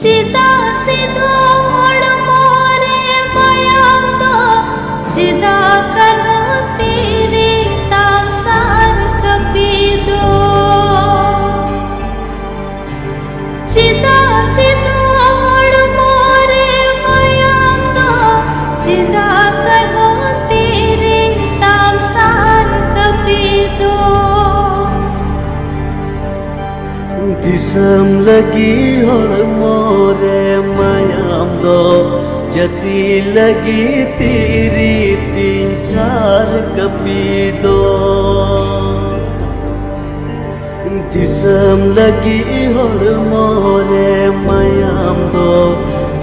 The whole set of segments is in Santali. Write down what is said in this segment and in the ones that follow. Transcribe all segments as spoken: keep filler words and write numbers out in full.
ᱪᱮᱫᱟᱜ ᱥᱤᱫᱩ ᱦᱚᱲᱢᱚ ᱨᱮ ᱢᱟᱭᱟᱢ ᱫᱚ? ᱪᱮᱫᱟᱜ ᱠᱟᱹᱱᱦᱩ ᱛᱤᱨᱤ ᱛᱟᱢ ᱥᱟᱨ ᱠᱟᱹᱯᱤ ᱫᱚ? ᱪᱮᱫᱟᱜ ᱥᱤᱫᱩ ᱦᱚᱲᱢᱚ ᱨᱮ ᱢᱟᱭᱟᱢ ᱫᱚ? ᱪᱮᱫᱟᱜ ᱠᱟᱹᱱᱦᱩ ᱛᱤᱨᱤ ᱛᱟᱢ ᱥᱟᱨ ᱠᱟᱹᱯᱤ ᱫᱚ? ᱫᱤᱥᱚᱢ ᱞᱟᱹᱜᱤᱫ ᱦᱚᱲᱢᱚ ᱨᱮ ᱢᱟᱭᱟᱢ ᱫᱚ, ᱡᱟᱹᱛᱤ ᱞᱟᱹᱜᱤᱫ ᱛᱤᱨᱤ ᱛᱤᱧ ᱥᱟᱨ ᱠᱟᱹᱯᱤ ᱫᱚ᱾ ᱫᱤᱥᱚᱢ ᱞᱟᱹᱜᱤᱫ ᱦᱚᱲᱢᱚ ᱨᱮ ᱢᱟᱭᱟᱢ ᱫᱚ,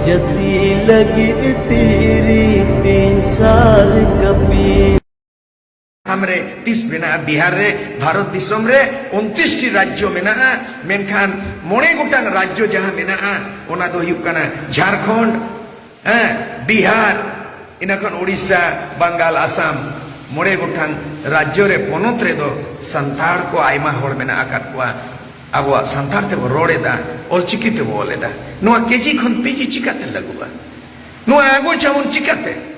ᱡᱟᱹᱛᱤ ᱞᱟᱹᱜᱤᱫ ᱛᱤᱨᱤ ᱛᱤᱧ ᱥᱟᱨ ᱠᱟᱹᱯᱤ᱾ ᱟᱥᱟᱢ ᱨᱮ ᱛᱤᱥ ᱵᱮᱱᱟᱜᱼᱟ? ᱵᱤᱦᱟᱨ ᱨᱮ, ᱵᱷᱟᱨᱚᱛ ᱫᱤᱥᱚᱢ ᱨᱮ ᱩᱱᱛᱨᱤᱥ ᱴᱤ ᱨᱟᱡᱽᱡᱚ ᱢᱮᱱᱟᱜᱼᱟ, ᱢᱮᱱᱠᱷᱟᱱ ᱢᱚᱬᱮ ᱜᱚᱴᱟᱝ ᱨᱟᱡᱽᱡᱚ ᱡᱟᱦᱟᱸ ᱢᱮᱱᱟᱜᱼᱟ, ᱚᱱᱟ ᱫᱚ ᱦᱩᱭᱩᱜ ᱠᱟᱱᱟ ᱡᱷᱟᱲᱠᱷᱚᱸᱰ, ᱦᱮᱸ, ᱵᱤᱦᱟᱨ, ᱤᱱᱟᱹ ᱠᱷᱚᱱ ᱳᱰᱤᱥᱟ, ᱵᱟᱝᱜᱟᱞ, ᱟᱥᱟᱢ, ᱢᱚᱬᱮ ᱜᱚᱴᱟᱝ ᱨᱟᱡᱽᱡᱚ ᱨᱮ, ᱯᱚᱱᱚᱛ ᱨᱮᱫᱚ ᱥᱟᱱᱛᱟᱲ ᱠᱚ ᱟᱭᱢᱟ ᱦᱚᱲ ᱢᱮᱱᱟᱜ ᱟᱠᱟᱫ ᱠᱚᱣᱟ᱾ ᱟᱵᱚᱣᱟᱜ ᱥᱟᱱᱛᱟᱲ ᱛᱮᱵᱚ ᱨᱚᱲ ᱮᱫᱟ, ᱚᱞᱪᱤᱠᱤ ᱛᱮᱵᱚ ᱚᱞ ᱮᱫᱟ᱾ ᱱᱚᱣᱟ ᱠᱮᱡᱤ ᱠᱷᱚᱱ ᱯᱤᱡᱤ ᱪᱤᱠᱟᱛᱮ ᱞᱟᱹᱜᱩᱜᱼᱟ? ᱱᱚᱣᱟ ᱟᱜᱚᱡ ᱟᱵᱚᱱ ᱪᱤᱠᱟᱛᱮ?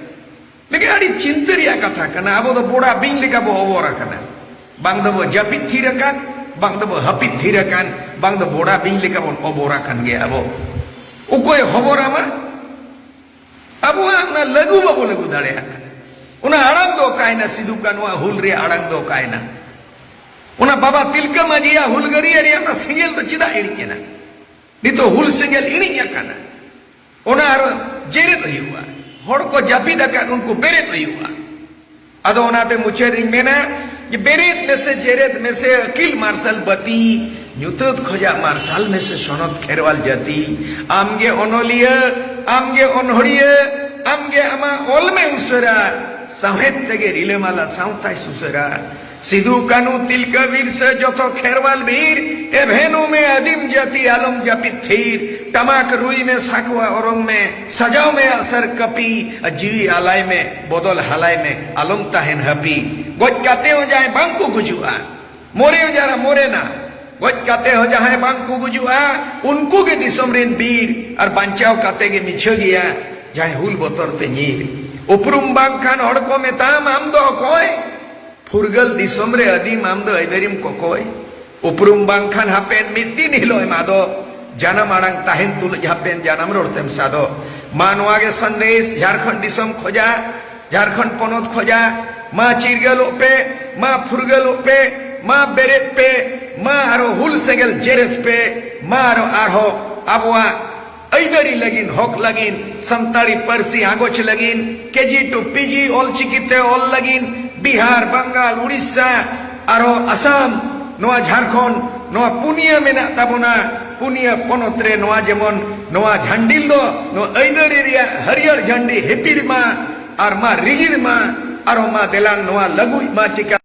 ᱞᱮᱠᱤᱱ ᱟᱹᱰᱤ ᱪᱤᱱᱛᱟᱹ ᱨᱮᱭᱟᱜ ᱠᱟᱛᱷᱟ ᱠᱟᱱᱟ, ᱟᱵᱚ ᱫᱚ ᱵᱚᱲᱟ ᱵᱤᱧ ᱞᱮᱠᱟ ᱵᱚ ᱚᱵᱚᱨ ᱟᱠᱟᱱᱟ᱾ ᱵᱟᱝ ᱫᱚᱵᱚ ᱡᱟᱹᱯᱤᱫ ᱛᱷᱤᱨ ᱟᱠᱟᱱ, ᱵᱟᱝ ᱫᱚᱵᱚ ᱦᱟᱹᱯᱤᱫ ᱛᱷᱤᱨ ᱟᱠᱟᱱ, ᱵᱟᱝ ᱫᱚ ᱵᱚᱲᱟ ᱵᱤᱧ ᱞᱮᱠᱟ ᱵᱚᱱ ᱚᱵᱚᱨ ᱟᱠᱟᱱ ᱜᱮᱭᱟ ᱟᱵᱚ᱾ ᱚᱠᱚᱭ ᱦᱚᱵᱚᱨ ᱟᱢᱟ? ᱟᱵᱚᱣᱟᱜ ᱚᱱᱟ ᱞᱟᱹᱜᱩ ᱵᱟᱵᱚ ᱞᱟᱹᱜᱩ ᱫᱟᱲᱮᱭᱟᱜ ᱠᱟᱱᱟ᱾ ᱚᱱᱟ ᱟᱲᱟᱝ ᱫᱚ ᱚᱠᱟᱭᱮᱱᱟ? ᱥᱤᱫᱩ ᱠᱟᱹᱱᱩᱣᱟᱜ ᱦᱩᱞ ᱨᱮᱭᱟᱜ ᱟᱲᱟᱝ ᱫᱚ ᱚᱠᱟᱭᱮᱱᱟ? ᱚᱱᱟ ᱵᱟᱵᱟ ᱛᱤᱞᱠᱟᱹ ᱢᱟᱹᱡᱷᱤᱭᱟᱜ ᱦᱩᱞᱜᱟᱹᱨᱤᱭᱟᱹ ᱨᱮᱭᱟᱜ ᱚᱱᱟ ᱥᱮᱸᱜᱮᱞ ᱫᱚ ᱪᱮᱫᱟᱜ ᱤᱬᱤᱡ ᱮᱱᱟ? ᱱᱤᱛᱚᱜ ᱦᱩᱞ ᱥᱮᱸᱜᱮᱞ ᱤᱬᱤᱡ ᱟᱠᱟᱱᱟ, ᱚᱱᱟ ᱟᱨ ᱡᱮᱨᱮᱫ ᱦᱩᱭᱩᱜᱼᱟ᱾ ᱦᱚᱲ ᱠᱚ ᱡᱟᱹᱯᱤᱫ ᱟᱠᱟᱫ, ᱩᱱᱠᱩ ᱵᱮᱨᱮᱫ ᱦᱩᱭᱩᱜᱼᱟ᱾ ᱟᱫᱚ ᱚᱱᱟᱛᱮ ᱢᱩᱪᱟᱹᱫ ᱨᱤᱧ ᱢᱮᱱᱟ ᱡᱮ ᱵᱮᱨᱮᱫ ᱢᱮᱥᱮ, ᱡᱮᱨᱮᱫ ᱢᱮᱥᱮ ᱟᱹᱠᱤᱞ ᱢᱟᱨᱥᱟᱞ ᱵᱟᱹᱛᱤ, ᱧᱩᱛᱟᱹᱛ ᱠᱷᱚᱡᱟᱜ ᱢᱟᱨᱥᱟᱞ ᱢᱮᱥᱮ ᱥᱚᱱᱚᱛ ᱠᱷᱮᱨᱣᱟᱞ ᱡᱟᱹᱛᱤ᱾ ᱟᱢᱜᱮ ᱚᱱᱚᱞᱤᱭᱟᱹ, ᱟᱢᱜᱮ ᱚᱱᱚᱲᱤᱭᱟᱹ, ᱟᱢᱜᱮ ᱟᱢᱟᱜ ᱚᱞ ᱢᱮ ᱩᱥᱟᱹᱨᱟ, ᱥᱟᱶᱦᱮᱫ ᱛᱮᱜᱮ ᱨᱤᱞᱟᱹᱢᱟᱞᱟ ᱥᱟᱶᱛᱟᱭ ᱥᱩᱥᱟᱹᱨᱟ᱾ ᱥᱤᱫᱩ ᱠᱟᱹᱱᱩ ᱛᱤᱞᱠᱟᱹ ᱵᱤᱨᱥᱟᱹ ᱡᱚᱛᱚ ᱠᱷᱮᱨᱣᱟᱞ ᱵᱤᱨ, ᱮᱵᱷᱮᱱᱩ ᱢᱮ ᱟᱹᱫᱤᱢ ᱡᱟᱹᱛᱤ ᱟᱞᱚᱢ ᱡᱟᱹᱯᱤᱫ ᱛᱷᱤᱨ, ᱴᱟᱢᱟᱠ ᱨᱩᱭ ᱢᱮ ᱥᱟᱠᱣᱟ ᱚᱨᱚᱝ ᱢᱮ, ᱥᱟᱡᱟᱣ ᱢᱮ ᱟᱜᱼᱥᱟᱨ ᱠᱟᱹᱯᱤ, ᱟᱨ ᱡᱤᱣᱤ ᱟᱞᱟᱭ ᱢᱮ, ᱵᱚᱫᱚᱞ ᱦᱟᱞᱟᱭ ᱢᱮ, ᱟᱞᱚᱢ ᱛᱟᱦᱮᱱ ᱦᱟᱹᱯᱤ᱾ ᱜᱚᱡ ᱠᱟᱛᱮ ᱦᱚᱸ ᱡᱟᱦᱟᱸᱭ ᱵᱟᱝ ᱠᱚ ᱜᱩᱡᱩᱜᱼᱟ, ᱢᱚᱨᱮ ᱦᱚᱸ ᱡᱟᱦᱟᱸ ᱢᱚᱨᱮᱱᱟ, ᱜᱚᱡ ᱠᱟᱛᱮ ᱦᱚᱸ ᱡᱟᱦᱟᱸᱭ ᱵᱟᱝ ᱠᱚ ᱜᱩᱡᱩᱜᱼᱟ, ᱩᱱᱠᱩ ᱜᱮ ᱫᱤᱥᱚᱢ ᱨᱮᱱ ᱵᱤᱨ, ᱟᱨ ᱵᱟᱧᱪᱟᱣ ᱠᱟᱛᱮ ᱜᱮ ᱢᱤᱪᱷᱟᱹ ᱜᱮᱭᱟ ᱡᱟᱦᱟᱸᱭ ᱦᱩᱞ ᱵᱚᱛᱚᱨ ᱛᱮ ᱧᱤᱨ᱾ ᱩᱯᱨᱩᱢ ᱵᱟᱝᱠᱷᱟᱱ ᱦᱚᱲ ᱠᱚ ᱢᱮᱛᱟᱢ, "ᱟᱢ ᱫᱚ ᱚᱠᱚᱭ?" ᱯᱷᱩᱨᱜᱟᱹᱞ ᱫᱤᱥᱚᱢ ᱨᱮ ᱟᱹᱫᱤᱢ ᱟᱢ ᱫᱚ ᱟᱹᱭᱫᱟᱹᱨᱤᱢ ᱠᱚᱠᱚᱭ᱾ ᱩᱯᱨᱩᱢ ᱵᱟᱝᱠᱷᱟᱱ ᱦᱟᱯᱮᱱ ᱢᱤᱫ ᱫᱤᱱ ᱦᱤᱞᱳᱜ ᱮᱢ ᱟᱫᱚᱜ᱾ ᱡᱟᱱᱟᱢ ᱟᱲᱟᱝ ᱛᱟᱦᱮᱱ ᱛᱩᱞᱩᱡ ᱦᱟᱯᱮᱱ ᱡᱟᱱᱟᱢ ᱨᱚᱲ ᱛᱮᱢ ᱥᱟᱫᱚᱜ᱾ ᱢᱟ ᱱᱚᱣᱟ ᱜᱮ ᱥᱟᱸᱫᱮᱥ ᱡᱷᱟᱲᱠᱷᱚᱸᱰ ᱫᱤᱥᱚᱢ ᱠᱷᱚᱡᱟᱜ, ᱡᱷᱟᱲᱠᱷᱚᱸᱰ ᱯᱚᱱᱚᱛ ᱠᱷᱚᱡᱟᱜ, ᱢᱟ ᱪᱤᱨᱜᱟᱹᱞᱚᱜ ᱯᱮ, ᱢᱟ ᱯᱷᱩᱨᱜᱟᱹᱞᱚᱜ ᱯᱮ, ᱢᱟ ᱵᱮᱨᱮᱫ ᱯᱮ, ᱢᱟ ᱟᱨᱚ ᱦᱩᱞ ᱥᱮᱸᱜᱮᱞ ᱡᱮᱨᱮᱫ ᱯᱮ, ᱢᱟ ᱟᱨᱚ ᱟᱨᱦᱚᱸ ᱟᱵᱚᱣᱟᱜ ᱟᱹᱭᱫᱟᱹᱨᱤ ᱞᱟᱹᱜᱤᱫ, ᱦᱚᱠ ᱞᱟᱹᱜᱤᱫ, ᱥᱟᱱᱛᱟᱲᱤ ᱯᱟᱹᱨᱥᱤ ᱟᱸᱜᱚᱪ ᱞᱟᱹᱜᱤᱫ, ᱠᱮ ᱡᱤ ᱴᱩ ᱯᱤ ᱡᱤ ᱚᱞᱪᱤᱠᱤ ᱛᱮ ᱚᱞ ᱞᱟᱹᱜᱤᱫ, ᱵᱤᱦᱟᱨ, ᱵᱟᱝᱜᱟᱞ, ᱩᱲᱤᱥᱥᱟ, ᱟᱨᱦᱚᱸ ᱟᱥᱟᱢ, ᱱᱚᱣᱟ ᱡᱷᱟᱲᱠᱷᱚᱸᱰ, ᱱᱚᱣᱟ ᱯᱩᱱᱭᱟᱹ ᱢᱮᱱᱟᱜ ᱛᱟᱵᱚᱱᱟ᱾ ᱯᱩᱱᱭᱟᱹ ᱯᱚᱱᱚᱛ ᱨᱮ ᱱᱚᱣᱟ ᱡᱮᱢᱚᱱ ᱱᱚᱣᱟ ᱡᱷᱟᱱᱰᱤᱞ ᱫᱚ ᱱᱚᱣᱟ ᱟᱹᱭᱫᱟᱹᱨᱤ ᱨᱮᱭᱟᱜ ᱦᱟᱹᱨᱭᱟᱹᱲ ᱡᱷᱟᱱᱰᱤ ᱦᱤᱯᱤᱲ ᱢᱟ ᱟᱨ ᱢᱟ ᱨᱤᱜᱤᱲ ᱢᱟ, ᱟᱨᱦᱚᱸ ᱢᱟ ᱫᱮᱞᱟᱝ ᱱᱚᱣᱟ ᱞᱟᱹᱜᱩᱭ ᱢᱟ᱾ ᱪᱤᱠᱟ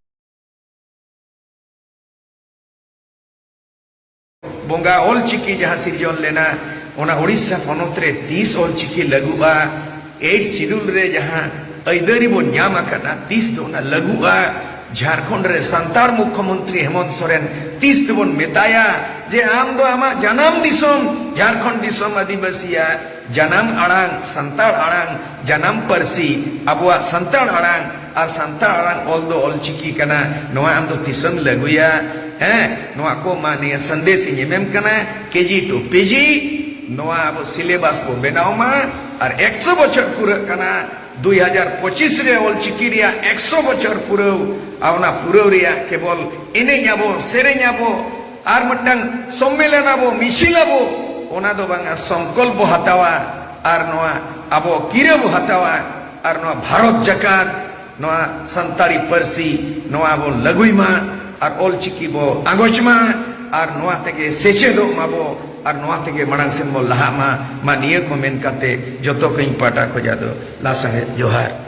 ᱵᱚᱸᱜᱟ ᱚᱞᱪᱤᱠᱤ ᱡᱟᱦᱟᱸ ᱥᱤᱨᱡᱚᱱ ᱞᱮᱱᱟ, ᱚᱱᱟ ᱳᱰᱤᱥᱟ ᱯᱚᱱᱚᱛ ᱨᱮ ᱛᱤᱥ ᱚᱞᱪᱤᱠᱤ ᱞᱟᱹᱜᱩᱜᱼᱟ? ᱮᱭᱤᱴ ᱥᱤᱰᱩᱞ ᱨᱮ ᱡᱟᱦᱟᱸ ᱟᱹᱭᱫᱟᱹᱨᱤ ᱵᱚᱱ ᱧᱟᱢ ᱟᱠᱟᱫᱟ, ᱛᱤᱥ ᱫᱚ ᱚᱱᱟ ᱞᱟᱹᱜᱩᱜᱼᱟ? ᱡᱷᱟᱲᱠᱷᱚᱸᱰ ᱨᱮ ᱥᱟᱱᱛᱟᱲ ᱢᱩᱠᱷᱭᱚᱢᱚᱱᱛᱨᱤ ᱦᱮᱢᱚᱱᱛ ᱥᱚᱨᱮᱱ ᱛᱤᱥ ᱛᱮᱵᱚᱱ ᱢᱮᱛᱟᱭᱟ ᱡᱮ ᱟᱢ ᱫᱚ ᱟᱢᱟᱜ ᱡᱟᱱᱟᱢ ᱫᱤᱥᱚᱢ ᱡᱷᱟᱲᱠᱷᱚᱸᱰ ᱫᱤᱥᱚᱢ ᱟᱹᱫᱤᱵᱟᱹᱥᱤᱭᱟᱜ ᱡᱟᱱᱟᱢ ᱟᱲᱟᱝ, ᱥᱟᱱᱛᱟᱲ ᱟᱲᱟᱝ, ᱡᱟᱱᱟᱢ ᱯᱟᱹᱨᱥᱤ, ᱟᱵᱚᱣᱟᱜ ᱥᱟᱱᱛᱟᱲ ᱟᱲᱟᱝ ᱟᱨ ᱥᱟᱱᱛᱟᱲ ᱟᱲᱟᱝ ᱚᱞ ᱫᱚ ᱚᱞᱪᱤᱠᱤ ᱠᱟᱱᱟ, ᱱᱚᱣᱟ ᱟᱢ ᱫᱚ ᱛᱤᱥᱮᱢ ᱞᱟᱹᱜᱩᱭᱟ? ᱦᱮᱸ, ᱱᱚᱣᱟ ᱠᱚ ᱢᱟ ᱱᱤᱭᱟᱹ ᱥᱟᱸᱫᱮᱥ ᱤᱧ ᱮᱢᱮᱢ ᱠᱟᱱᱟ, ᱠᱮ ᱡᱤ ᱴᱩ ᱯᱤ ᱡᱤ, ᱱᱚᱣᱟ ᱟᱵᱚ ᱥᱤᱞᱮᱵᱟᱥ ᱵᱚ ᱵᱮᱱᱟᱣ ᱢᱟ᱾ ᱟᱨ ᱮᱠᱥᱚ ᱵᱚᱪᱷᱚᱨ ᱯᱩᱨᱟᱹᱜ ᱠᱟᱱᱟ, ᱫᱩᱭ ᱦᱟᱡᱟᱨ ᱯᱚᱸᱪᱤᱥ ᱨᱮ ᱚᱞᱪᱤᱠᱤ ᱨᱮᱭᱟᱜ ᱮᱠᱥᱚ ᱵᱚᱪᱷᱚᱨ ᱯᱩᱨᱟᱹᱣ, ᱟᱨ ᱚᱱᱟ ᱯᱩᱨᱟᱹᱣ ᱨᱮᱭᱟᱜ ᱠᱮᱵᱚᱞ ᱮᱱᱮᱡ ᱟᱵᱚ, ᱥᱮᱨᱮᱧ ᱟᱵᱚ, ᱟᱨ ᱢᱤᱫᱴᱟᱝ ᱥᱚᱢᱢᱮᱞᱚᱱ ᱟᱵᱚ, ᱢᱤᱪᱷᱤᱞ ᱟᱵᱚ, ᱚᱱᱟ ᱫᱚ ᱵᱟᱝᱟ, ᱥᱚᱝᱠᱚᱞᱯ ᱵᱚ ᱦᱟᱛᱟᱣᱟ, ᱟᱨ ᱱᱚᱣᱟ ᱟᱵᱚ ᱠᱤᱨᱟᱹ ᱵᱚ ᱦᱟᱛᱟᱣᱟ, ᱟᱨ ᱱᱚᱣᱟ ᱵᱷᱟᱨᱚᱛ ᱡᱟᱠᱟᱛ, ᱱᱚᱣᱟ ᱥᱟᱱᱛᱟᱲᱤ ᱯᱟᱹᱨᱥᱤ, ᱱᱚᱣᱟ ᱵᱚ ᱞᱟᱹᱜᱩᱭ ᱢᱟ, ᱟᱨ ᱚᱞᱪᱤᱠᱤ ᱵᱚ ᱟᱸᱜᱚᱪ ᱢᱟ, ᱟᱨ ᱱᱚᱣᱟ ᱛᱮᱜᱮ ᱥᱮᱪᱮᱫᱚᱜ ᱢᱟᱵᱚ, ᱟᱨ ᱱᱚᱣᱟ ᱛᱮᱜᱮ ᱢᱟᱲᱟᱝ ᱥᱮᱱ ᱵᱚ ᱞᱟᱦᱟᱜ ᱢᱟ᱾ ᱢᱟ ᱱᱤᱭᱟᱹ ᱠᱚ ᱢᱮᱱ ᱠᱟᱛᱮ ᱡᱚᱛᱚ ᱠᱚ ᱤᱧ ᱯᱟᱦᱴᱟ ᱠᱷᱚᱱᱟᱜ ᱫᱚ ᱞᱟᱥᱟᱲᱦᱮᱫ ᱡᱚᱦᱟᱨ᱾